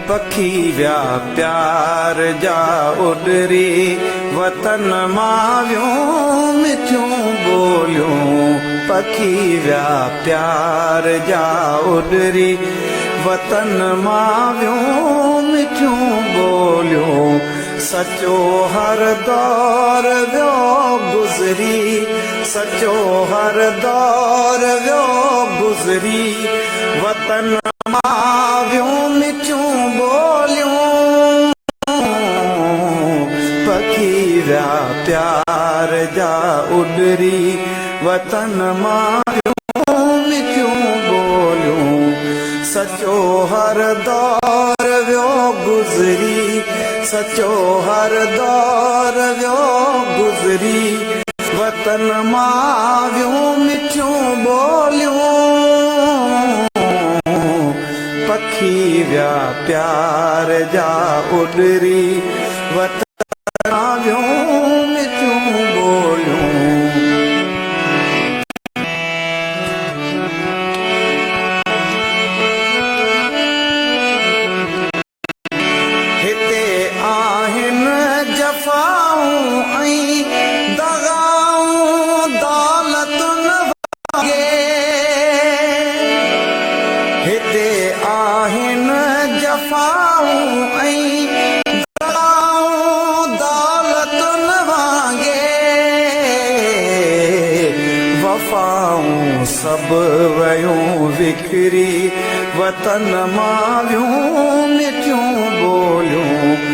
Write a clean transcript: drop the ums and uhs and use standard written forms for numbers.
پکي ويا پيار جا اڏري، وطن مان ويون مٺيون ٻوليون. پکي ويا پيار جا اڏري، وطن مان ويون مٺيون ٻوليون. سچو هر دور ويو گذري، سچو هر دور ويو گذري، وطن مان ويون مٺيون ٻوليون. پکي ويا پيار جا اڏري، وطن مان ويون مٺيون ٻوليون. سچو هر دور ويو گذري، سچو هر دور ويو گذري، وطن مان ويون مٺيون ٻوليون. پکي ويا پيار جا اڏري، وطن مان ويون مٺيون ٻوليون. هتي آهن جفائون ۽ دغائون دولتن وانگي. هتي آهن جفائون ۽ دغائون دولتن وانگي. وفائون سڀ ويون وکري، وطن مان ويون مٺيون ٻوليون.